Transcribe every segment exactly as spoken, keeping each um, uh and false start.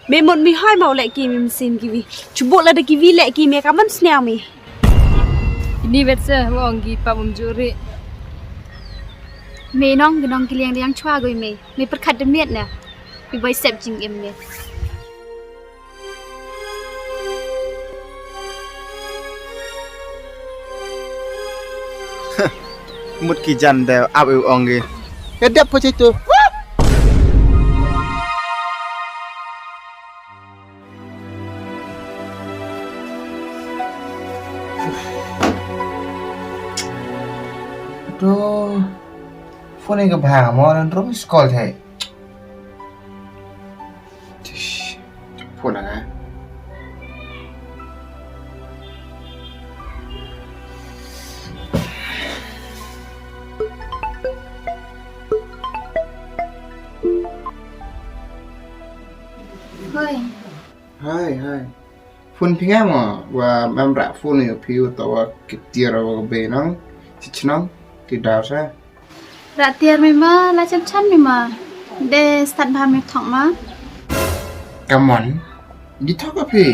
Me mut mi hoi mo leh ki mi mynsiem ki wi. Chubuk lada ki wi leh ki me ka man sniaw mi. Ini wet se wong ki pa mum juri. Me nong ki nong ki liang liang chwa goi me. Me perkhat demiat na. Mi boi sep jingim me. Mut ki jan de ap u ong ki. Ya dep pho chai tu. Tu phone ka bha mo nan rum call thai. Tish, phone nga. Hoi. Hai, hai. Phone phi nga mo, wa mam ra phone yo phi u to wa ki tiar wa ka be nong, chi chnong, ti daw sa. Ra tiar me ma, la chan chan me ma. De start bha me thok ma. Come on. Yi thok ka phi.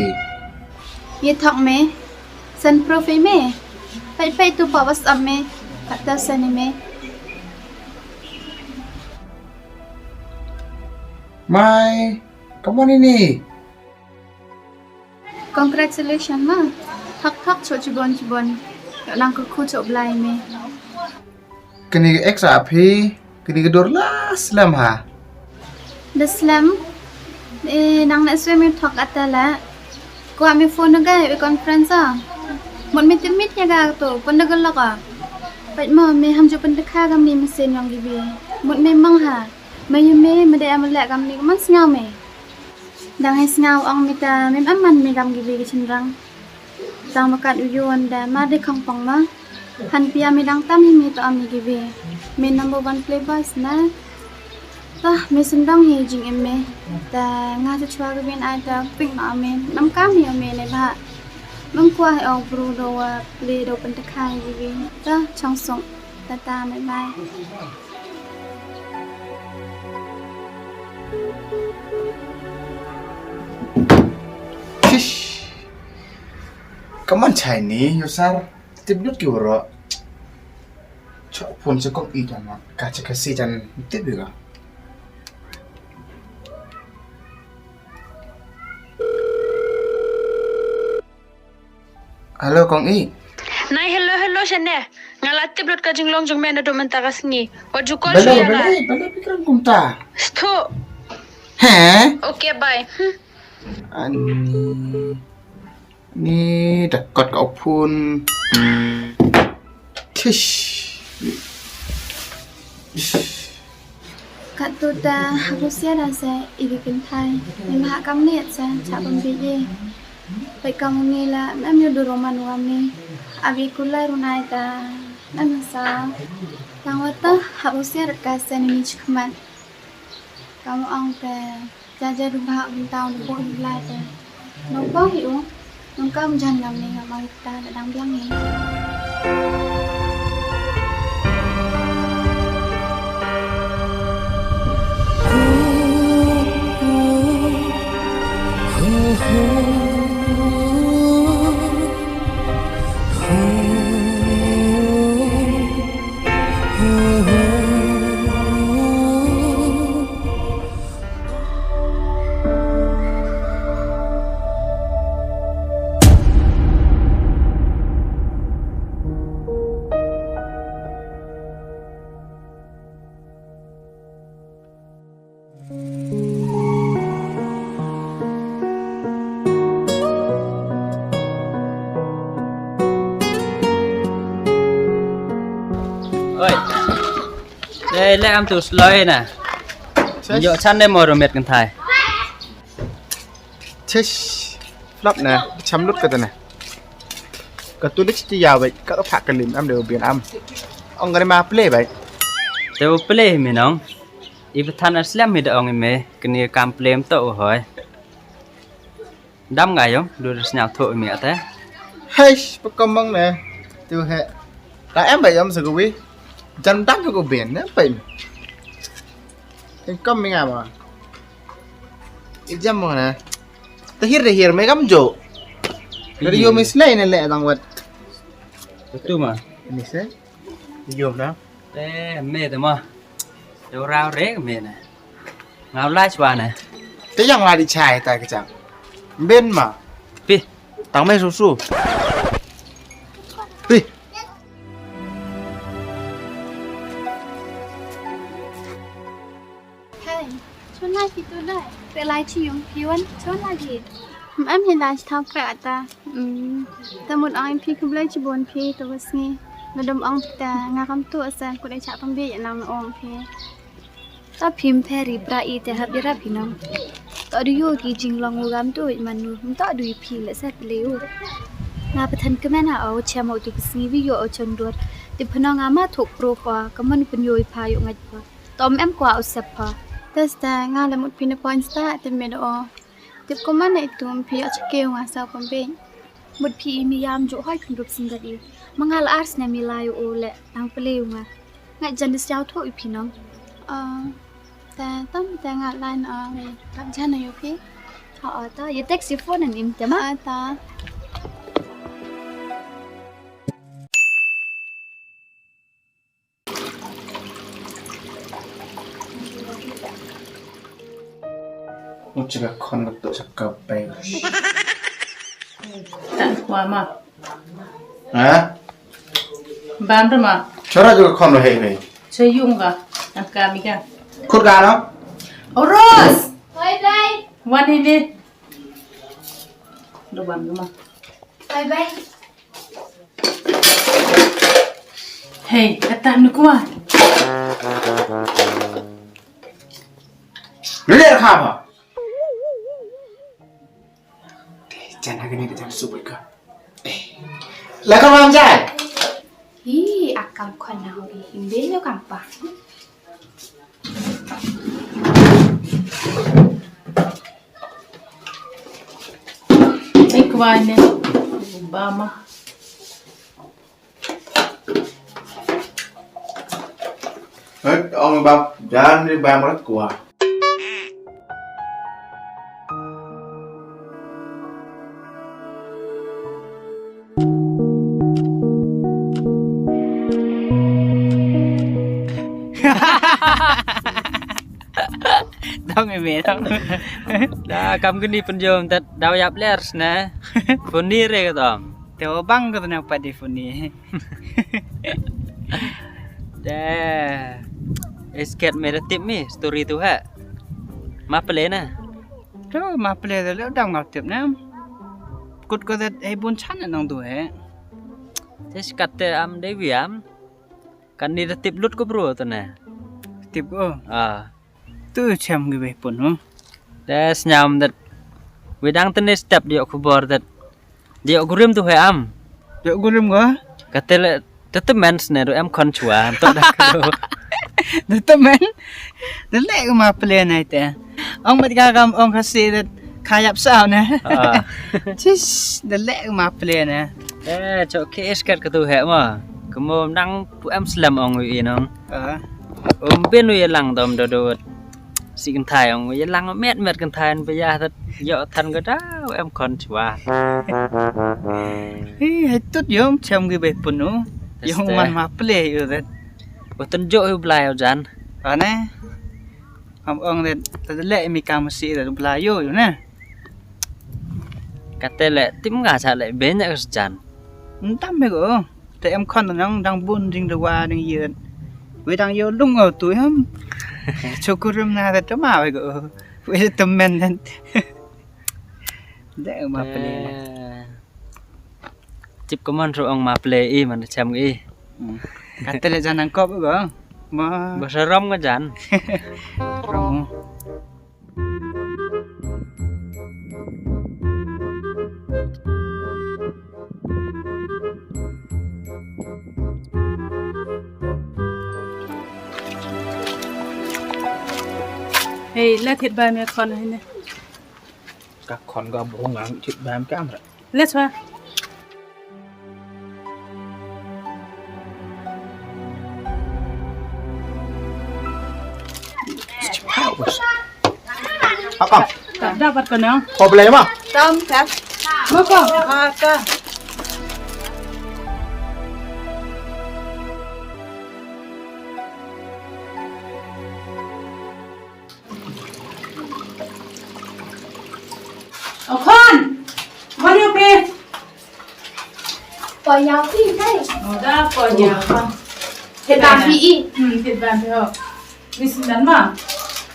Yi thok me. Send proof i me. Pai pai tu pa WhatsApp me. Kata send i me. Mai, come on ini. Congratulations ma. Thak thak cho chibon chibon. Yo nang ko khu cho blai me. Kini extra phi, kini ke dur la slem ha. Da slem. Eh, nang na swem me thok atala. Ko me phone ga e conference a. Mut me timit ya ga to, pun da ga lok a. Pait mo me ham jo pun da kha gam ni me sen yong gibi. Mut me mang ha. Me yu me, me da am le gam ni man sngaw me. Dang i sngaw ong mi ta, mem am man mi dam ki wi ki chynrang. Tang bakat u yuan da, ma de khang pong ma. Han pia mi dang tam hi mi to am mi ki wi. Mi number one playboys na. Tah, mi sendong hi jingim mi. Ta nga tu chwa ki win ai ta ping ma mi. Nam kam hi mi ne ba. Nam kwa hi ong bru do wa play do pen ta khai ki wi. Tah, chong song. Ta ta, bye bye. Tish. Kaman chai ni, yo sar. Tip dut ki waro. Chok phone sa kong i ta ma. Ka cha ka si jan tip bi ka. Hello, kong i. Nai, hello, hello, shane. Nga la tip lut ka jinglong jong me na do mynta ka sngi. Wa ju call shu ya la. Bale, bale, bale, pikran kumta. Stho. He? Okay, bye. Hmm. Ani. Ni da kot ka phone. Tish. Kat tu ta habu sia da se i bi pynthai. Ni ma ha kam ni sa cha pun bi ye. Pai kam ni la, nam yo du roman wa ni. Abi kulai runai ta, nam sa. Tang wa ta habu sia da ka se ni chikmat. Kam ong te. Ja ja du bha bynta u, du bok hi blai te. Nong bok hi u. Nong kam jan ngam ni ngam ai ta da dang biang ni. Oi. Dei le am tu sloi na. Yo chan de mo ro met kan thai. Tish, flop na, cham lut ka ta na. Ka tu lik ti ya bai, ka ka phak ka lim am de bian am. Ong ka ma play bai. Te u play mi nong. I pathan ar slem mi da ong i me, kani kam play am to u hoi. Dam nga yong, du da sñiaw tho i me ate. Hei, pa ka mong na. Tu he. Ta em bai yom sa ka wi. Jan dam ko bian na pai. Em kam mi nga ma. I jam mo na. Tahir tahir me kam jo. Dari yo me slai ne le dang wat. Betul ma. Ni se. Yo na. Eh, me te ma. Yo rau re me na. Ngau lai chwa na. Te yang la di chai ta ke chang. Ben ma. Pi. Tang me su su. Pi. Hey, chun lai phi tu lai. Te lai chi yung phi wan chun lai hi. Em hi lai chi thau kra ta. Mm. Ta mut ong phi khublei chibun phi tu ka sngi. Nga dom ong phi ta nga kam tu asa kut ai chah pambe ya nang ong phi. Ta phim phe ri pra i te hap ya ra phi nong. Ta du yo ki jinglong u gam tu i man nu. Ta du i phi le sa ple u. Nga pathan kmen ha o chem o tu ka sngi wi yo o chon dot. Te phnong ama thok pro pa ka man pynyo i pha yo ngat pa. Tom em kwah u sep pha. Te sta nga le mut phi na point sta te me do o. Tip ko man na i tum phi ya chike nga sa pambe. Mut phi i mi yam jo hoi phi rup sindat i. Ma nga la ars ne mi lai u le tang ple u nga. Nga jan dis jau tho i phi nong. Ah, ta tam ta nga lai na, ah, tam jan na yo phi. Ha, ah, ta ye text ye phone an im te ma. Ah, ta. Uchi ka khon ka tu sa ka pai. Tan kwa ma. Ha? Bam ra ma. Chora ju ka khon ro hei hei. Che yung ka. An ka mi ka. Khut ka no? Oros. Bye bye. Wan hi ni. Do bam ra ma. Bye bye. Hey, kata nu kwa. Ler kha ba. Te, jan ha kani ka jan subai ka. Eh. La ka mam jai. Hi, akam khon na ho i himbe yo kampa. Ek wane bama. Hei, ong bam, jan ni bam rat kwa. Dong i me dong. Da kam kini pynjom tat daw yap lers ne. Funny re ka dong. Te o bang ka tena padi funny. Te. Esket me da tip mi story tu ha. Ma ple na. Tu ma ple da le dang ma tip na. Kut ko da ei bun chan nang tu he. Te skat te am de wiam. Kan ni da tip lut ko bro tu ne. Tip ko. Ah. Tu chem ki wei pun hu. Te sñiaw dat. Wei dang tene step dio khubor dat. Dio gurim tu he am. Dio gurim ko. Kate le tetemen sne ru em khon chwa to da ko. Tetemen. Te le ko ma ple nai te. Ong mat ka kam ong khasi dat khayap sao ne. Ah. Chis, te le ko ma ple ne. Eh, chok ke eskat ko tu he ma. Kamo nang pu em slem ong wi i nong. Ah. Um, pin u yalang dom do do. Si kynthai ong u yalang met met kynthai an pya that yo than ka da em khon chwa. Hi, hai tut yom chem ki be punu. Yong man ma ple yo that. U tun jo u blai u jan. Ane. Am ong that ta le mi kam si that u blai yo yo ne. Kate le tim nga cha le be nya ka jan. Ntam me ko. Te em khon nong dang bun ding da wa ding yet. Wei dang yo lung o tu em. Chokurum na da tama wei ko. Wei da temen dan. Da ma ple. Chip ko man ro ong ma ple i man chem i. Kate le jan nang kop ko. Ma. Ba sa rom ko jan. Rom. Hey, la thit bai me khon hene. Ka khon ka bung ang thit bai me kam ra. Let's wa. Akam. Dapat ko nang. Ko belai ma? Tam, tam. Ma ko? Ah, ka. O khon. Mari o pe. Poi ñiaw phi, hei. O, da, poi ñiaw phi. Thit bam phi i. Hmm, thit bam phi ho. Miss nan ma.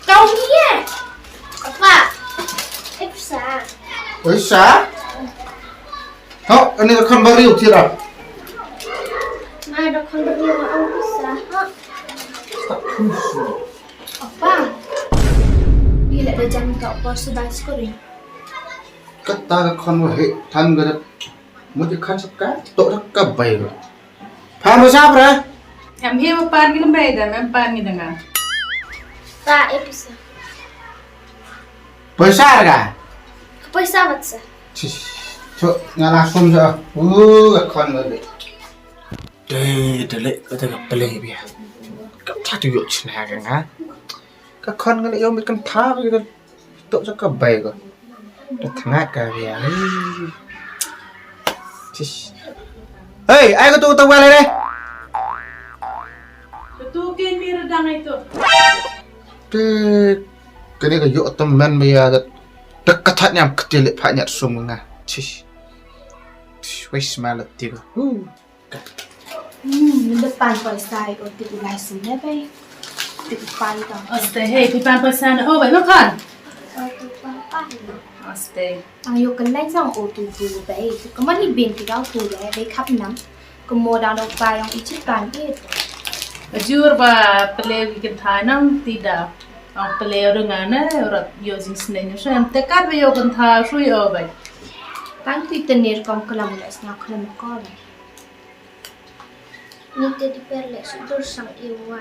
Tong hi e. Apa? Ipsa. Ipsa? Ho, ani da khon bari u thit a. Ma da khon bari u ipsa. Ho. Apa? Ni le da jam ka por su bai skori. Kata ka khon wa he than ga da. Mut i khan sap ka, to sap ka bai ro. Pha mo sap ra? Em hi mo pan ngi bai da, em pan ngi da nga. Ta e pisa. Paisa ra ka? Ka paisa wat sa. Chis. To nga la sum sa. U, ka khon mo le. Te, te le, ka te ka pele bia. Ka ta tu yo chna ka nga. Ka khon nga le yo mi kan tha ka. To sa ka bai ko. Da thnga ka ya. Sis. Hey, ai ko tu ta wala re. Tu ke mi ra dang ai tu. Te, kani ka yo tam man ba ya da. Da ka that nyam ktil pha nyat sum nga. Sis. Sis, wei sma la ti ko. Hmm, ni da pan paisa i o ti u lai sum ne bai. Ti u pai ta. Aste, hey, ti pan paisa na. O, bai, ma khan. O, ti pan pa. Aste. Ang yo kan lai sang o tu tu bai. Tu kaman ni bin ti kau tu le, bai khap nam. Ka mo da no pa yong i chi pan i. Ajur ba pele wi kan thai nang ti da. Ang pele ru nga ne, rat yo jing sne nyo sne. Te kar ba yo kan thai sui o bai. Tang ti tenir kom kalam le sna kalam ko bai. Ni teddy bear le sudur sang i wa.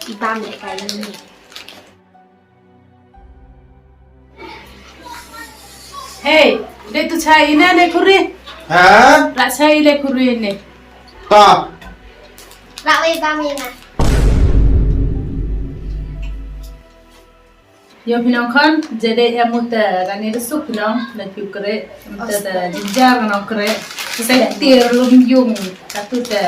I bam le kai ni. Hey, de tu chai ina ne khuri. Ha? La chai le khuri ne. Ta. La wei bam ina. Yo phi nong khon, jade em u te rani da suk phi nong, na piu kre, em te da jinjar nong kre. Sa tir lum yung, ka tu te,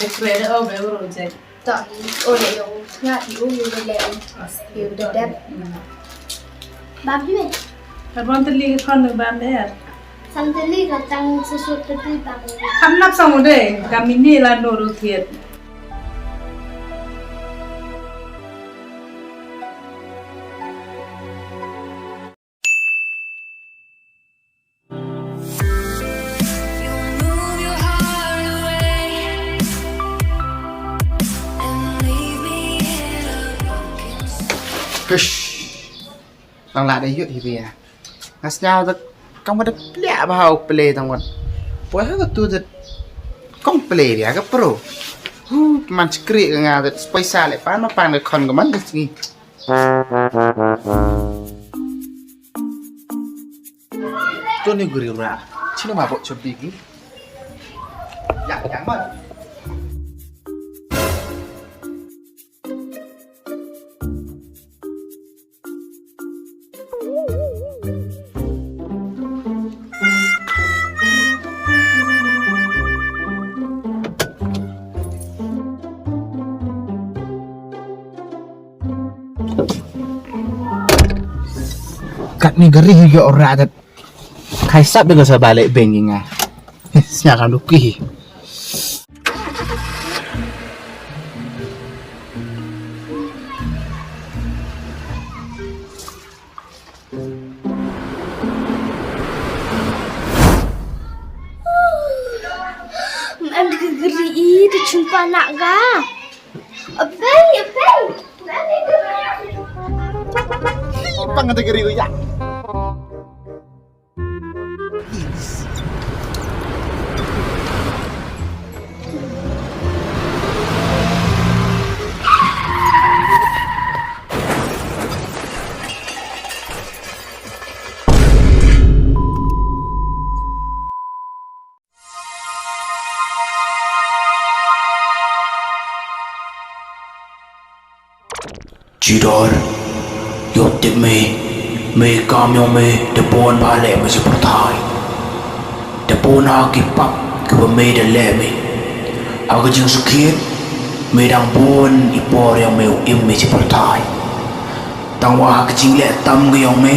de kre de o be uro je. Ta, o le yo, nga i u yo le. Yo de dep. Bam hi me. Ka bon te li khon bam de er. Sam te li ka tang sa sut te tu bam. Kham nap sang u de, ka mini la no ru thiet. Hush. Tang la da yut hi bia. Nga sñiaw da kam da pliah bha u play tang wat. Poi ha ka tu da kong play bia ka pro. Hu, man skri ka nga da paisa le pan ma pan ka khon ka man ka sngi. Toni guri ra. Chino ma bok chobi ki. Ya, ya ma. Katni gari hi yo ora dat. Kai sap de ko sa bale bengi nga. Sñiaw kam duki hi. Em de gari i de chumpa nak ga. Abai, abai. Pang de gari ya. Jidor, yo Tip me, me kam yong me da boon bha leh me chi pyrthai. Da boon ha ki pap kiwa me da leh me. Ha ka jingsakhiat, me dang boon i por yong me u im me chi pyrthai. Tangwa ha ka jingleh tam ka yong me,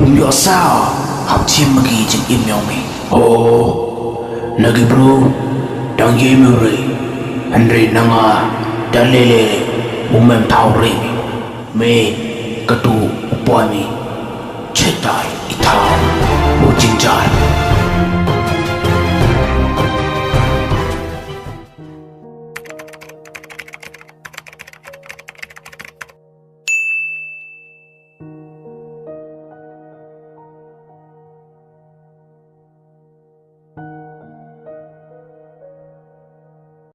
ym yoh sa hap chim ma ki jingim yong me. O, na ki bru dang ye me u re, hynrei na nga da leh leh u mem thaw re me. Me katu u poi me